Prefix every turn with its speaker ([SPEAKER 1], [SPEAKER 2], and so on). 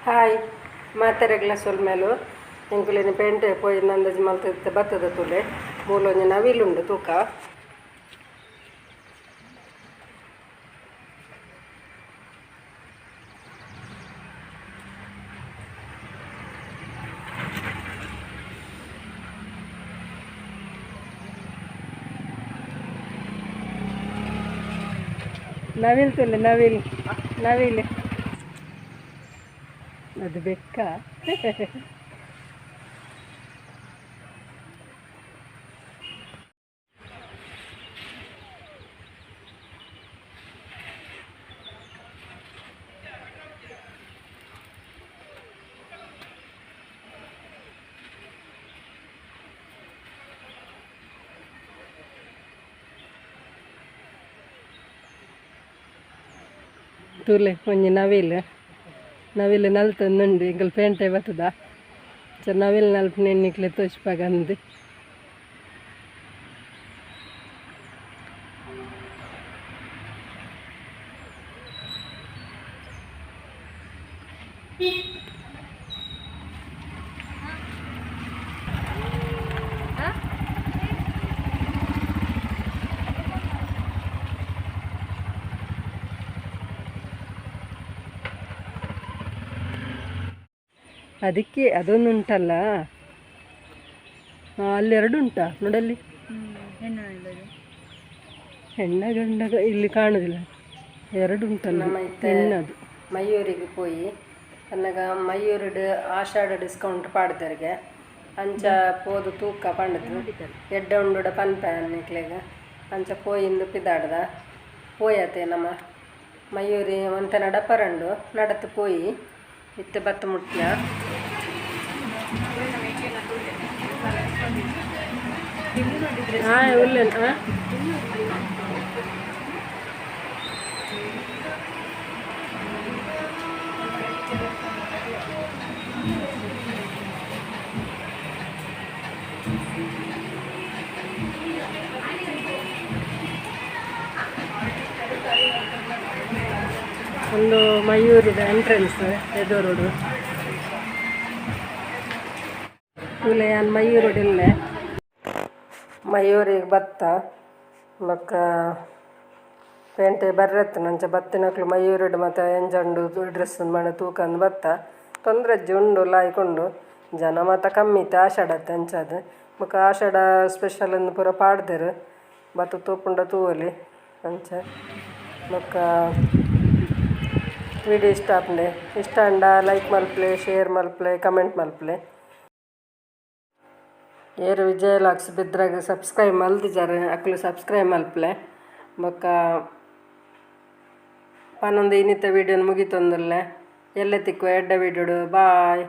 [SPEAKER 1] Hi ಮಾತೆರೆಗ್ಲ ಸೊಲ್ಮೆಲು ಎಂಕುಲಿನ ಪೇಂಟೆ ಪೋಯಿ ನಂದಜಿ ಮಲ್ತ ಬತ್ತದ ತೂಲೆ ಮೂಲೊಂಜಿ ನವಿಲುಂಡು ತೂಕ. ನವಿಲ್ ತುಲೆ ನವಿಲ್ ನವಿಲ್ ಅದು ಬೆಕ್ಕ. ತೂಲೆ ಒಂಜಿ ನವಿಲ್ ನವಿಲ್ ನಲ್ತೊಂದುಂಡು ಎಂಕಲ್ ಪೇಂಟೆ ಬತ್ತದ ಚ ನವಿಲ್ ನಲ್ಪುನ ನಿಕ್ಲೆ ತೋಜ್ಪಾಗಂದ್. ಅದಕ್ಕೆ ಅದೊಂದು ಉಂಟಲ್ಲ, ಅಲ್ಲಿ ಎರಡು ಉಂಟಾ ನೋಡಲ್ಲಿ, ಹೆಣ್ಣ ಗಂಡ ಇಲ್ಲಿ ಕಾಣುದಿಲ್ಲ, ಎರಡು ಉಂಟಲ್ಲ ಹೆಣ್ಣದು. ಮಯೂರಿಗೆ ಪೋಯಿ ಅನ್ನಾಗ ಮಯೂರುಡು ಆಷಾಢ ಡಿಸ್ಕೌಂಟ್ ಪಾಡ್ದರ್ಗೆ ಅಂಚ ಪೋದು ತೂಕ ಪಂಡದು ಎಡ್ಡೆ ಉಂಡುಡ ಪನ್ಪೆ ನಿಕ್ಲೆಗ್ ಅಂಚ ಪೋಯಿಂದು ಪಿದಾಡ್ದ ಪೋಯತೆ ನಮ್ಮ ಮಯೂರಿ ಒಂತೆ ನಡಪರಂಡು ನಡತು ಪೋಯಿ ಇತ್ತೆ ಬತ್ತು ಮುಟ್ಟ್ಯ. ಉಲ್ಲೆನ್ ಒಂದು ಮಯೂರಿದ ಎಂಟ್ರೆನ್ಸ್ ಎದುರುಡು ತೂಲೆ ಯಾನ್ ಮಯೂರುಡು ಇಲ್ಲೆ ಮಯೂರಿಗೆ ಬತ್ತ ಬೊಕ್ಕ ಪೇಂಟೆ ಬರ್ರೆತ್ತುಂಡು ಅಂಚ ಬತ್ತಿನಕ್ಲು ಮಯೂರುಡು ಮಾತ ಎಂಚ ಉಂಡು ಡ್ರೆಸ್ ಮಾತ ತೂಕಂದು ಬತ್ತ ತೊಂದರೆ ಇಜ್ಜಿ ಉಂಡು ಲಾಯ್ಕ್ ಜನ ಮಾತ ಕಮ್ಮಿ ಇತ್ತೆ ಆಷಾಢತ್ ಅಂಚಾದ್ ಬೊಕ್ಕ ಆಷಾಢ ಸ್ಪೆಷಲ್ ಇಂದ್ ಪೂರ ಪಾಡ್ದೆರ್ ಬತ್ತ್ ತೂಪುಂಡ ತೂವೊಲಿ ಅಂಚ ಬೊಕ್ಕ ವಿಡಿಯೋ ಇಷ್ಟ ಆಪುಂಡೆ ಇಷ್ಟ ಆಂಡ ಲೈಕ್ ಮಲ್ಪುಲೆ ಶೇರ್ ಮಲ್ಪುಲೆ ಕಮೆಂಟ್ ಮಲ್ಪುಲೆ. ಏರ್ ವಿಜಯ ಲಾಕ್ಸ್ ಬೆದ್ರಾಗ್ ಸಬ್ಸ್ಕ್ರೈಬ್ ಮಲ್ದಿಜಾರ್ ಅಕುಲು ಸಬ್ಸ್ಕ್ರೈಬ್ ಮಲ್ಪುಲೆ. ಬೊಕ್ಕ ಪನೊಂದು ಇನ್ನಿತ ವೀಡಿಯೋನು ಮುಗಿತೊಂದುಲ್ಲೆ ಎಲ್ಲೆ ತಿಕ್ಕುವ ಎಡ್ಡೆ ವೀಡಿಯೋಡು ಬಾಯ್.